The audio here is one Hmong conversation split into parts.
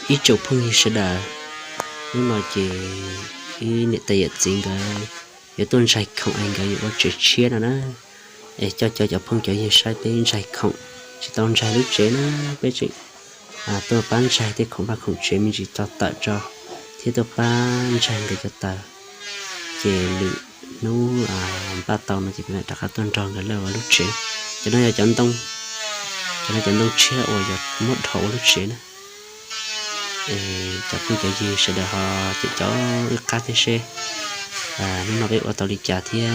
Ib tsoom phooj ywg sawv daws, hnub no ces ib niam tais yawm txiv nkawd yuav tuaj ntsaig khoom es nkawd yuav ua tsev tshiab no na. Es coj cov cov phooj cov ywg saib peb ntsaig khoom, tsis tau ntsaig lub tsev na, peb tseem tuaj pab ntsaig tej khoom vaj khoom tsev me ntsis tso tawm tso, thiab tuaj pab ntsaig nkawd cov taws. Ces lwm hnub npaj tau no ces kuv mam rov qab tuaj nrog nkawd lawb ua lub tsev. Cov no yog cov ntoo, cov no cov ntoo tshiab uas yuav muab dhos ua lub tsev na. Cov phooj cov ywg sawv daws ho caum caum wb qab thiab seb hnub no peb ua tau li cas thiab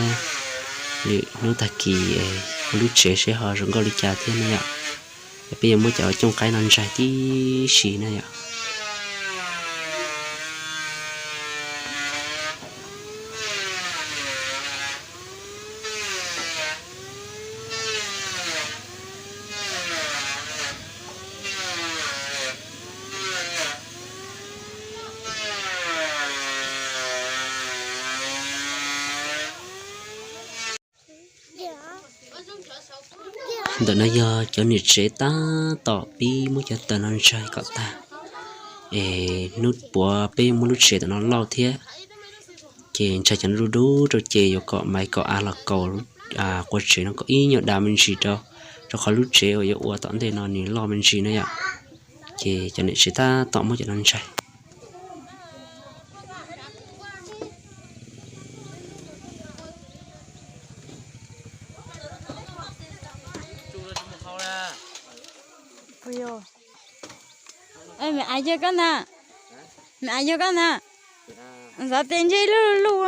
lwm hnub tag kis ua lub tsev seb ho zoo nkauj li cas thiab na yom. Es peb yuav muab cov cooj qaib no ntsaig tib si na yom. Ntawm no yog cov niam tsev tab tom pib muab cov taws no ntsaig kom tag, es hnub puav peb yuav muab lub tsev ntawm no lauj thiab. Ces ntsaig cov no du du rau ces yuav kom maiv kom av los kaus qua tsev no kom ib nyuag dav me ntsis rau, rau qhov lub tsev uas yuav ua tom ntej no nws loj me ntsis na yom. Ces cov niam tsev tab tom muab cov no ntsaig. Me aiv yog koj na, me aiv yog koj na, xav tes ntsej lug lug.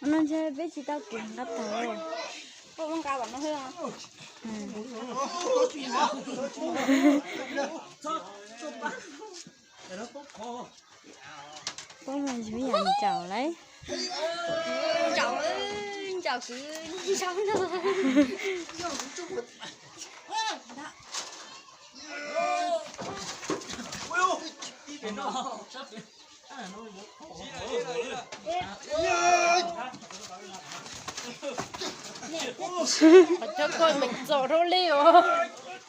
No ntshe peb tsis tau kiag nqa tag. Peb mus ntsis me nyuam ntsaum lauj. Ntsaum, ntsaum kwv ntsaum no. Qhov cov koj me txom rau li os.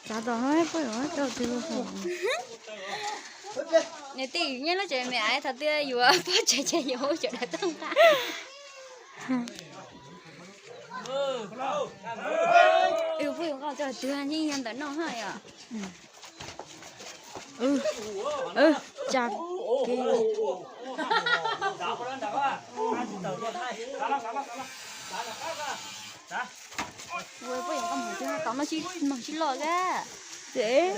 Txav tom no poj yuav coj twg los hov. Niam tij nyob lub tsev me aiv thaum twg yuav pov tseg ces yuav ua cov dav toj nqa. Poj yuav nqa coj twg yeej yog ntawm no ha yom. Tsa kev. Poj yuav nqa mus twg tom no tsis mag tsis los ka. Tsev.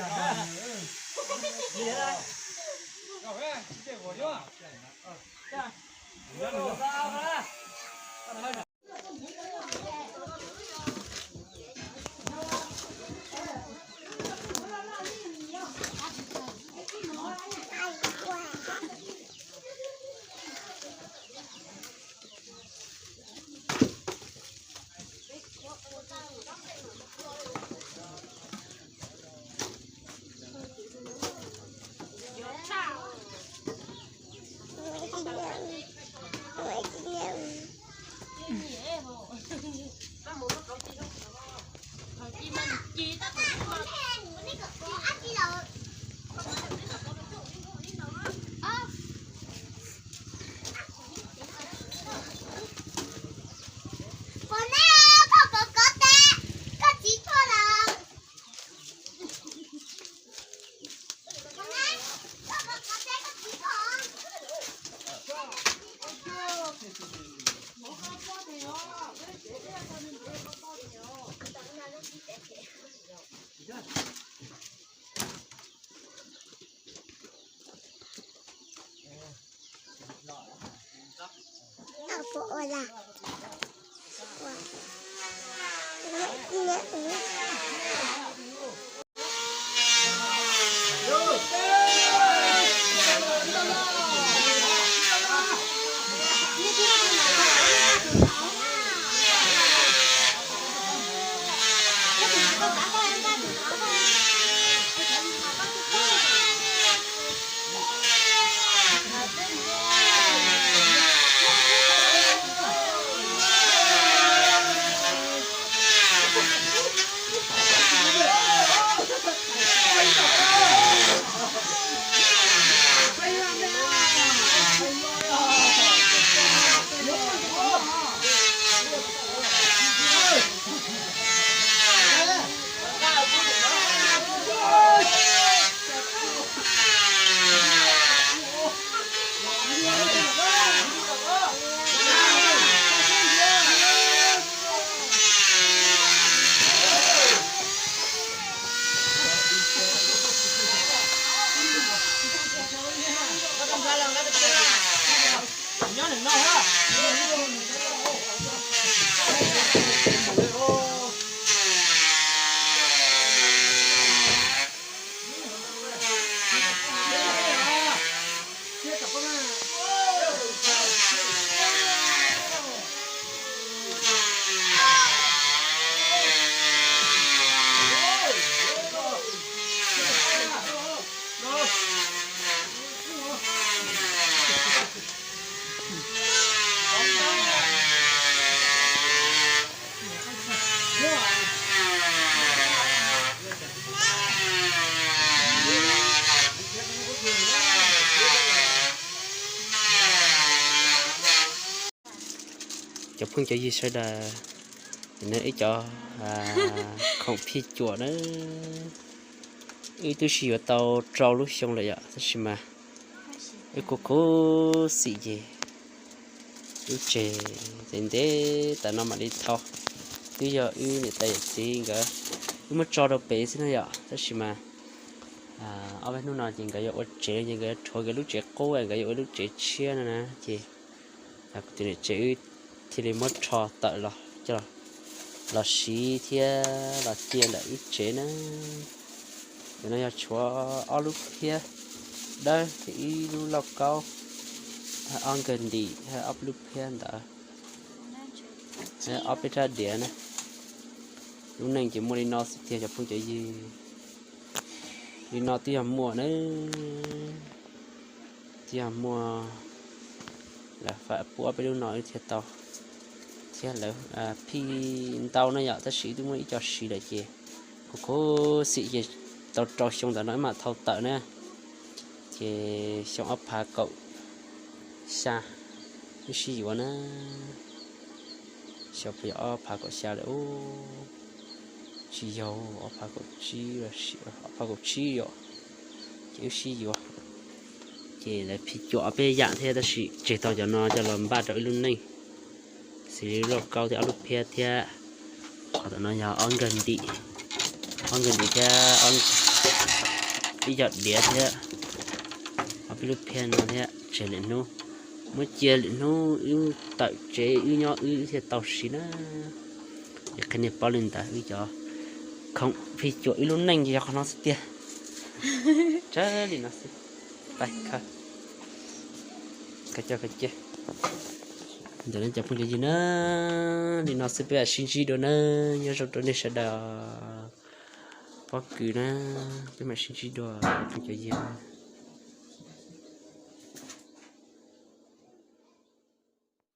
Cov phooj cov ywg sawv daws, no ib cov khoom phij cuam na, wb twb sib yuav tau rau lub xyoo lawm yom, tab sis mas wb kuj khuv xim ces lub tsev ntev ntev tas no mam li thau. Twb yog wb niam tais yawm txiv nkawd, wb muab tso rau pem xwb na yom, tab sis mas ob peb hnub no ces nkawd yuav ua tsev, ces nkawd yuav rhuav nkawd lub tsev qub, nkawd yuav ua lub tsev tshiab no na, ces kuv tus niam tsev wb thiaj li muab rho tawm los coj los siv thiab los cia ntawm wb tsev na. Ntawm no yog tshuav ob lub phiab dawb thiab ib lub lauj kaub, ob nkawg ntim, ob lub phiab ntawd, ob peb rab diav na. Lub neej ces muaj li no xwb tiag cov phooj cov ywg. Li no twb yog muaj na, twb yog muaj, lawv fam pub ob peb lub no wb thiaj tau, thiab lawv phij ntau na yom, tab sis wb twb muaj ib co siv lawm ces kuv khuv xim ces tau rau xyoo ntawm no wb mam thau tawm na. Ces xyoo ob phav kaum xya wb sib yuav na, xyov puas yog ob phav kaum xya lawm ub, tsis yog, ob phav kaum tsib, ob phav kaum tsib yom, ces wb sib yuav. Ces lawv phij cuam peb yam thiab tab sis tseg tau cov no coj los npaj rau wb lub neej, xws li lub lauj kaub thiab ob lub phiab thiab. Qhov tom no yog ob nkawg ntim, ob nkawg ntim thiab ib co diav thiab ob peb lub phiab no thiab tseg lwm hnub, muab cia lwm hnub wb tawm tsev wb nyob wb thiaj tau siv na. Es qhia nej paub li ntawd, wb cov khoom phij cuam wb lub neej ces yog qhov no xwb tiag. Tsawg li no xwb. Pais khaws, khaws coj khaws cia. Ntawm no cov phooj cov ywg na, li no xwb peb mam sib ntsib dua na, nyob zoo rau nej sawv daws. Pob kws na, peb mam sib ntsib dua cov phooj cov ywg.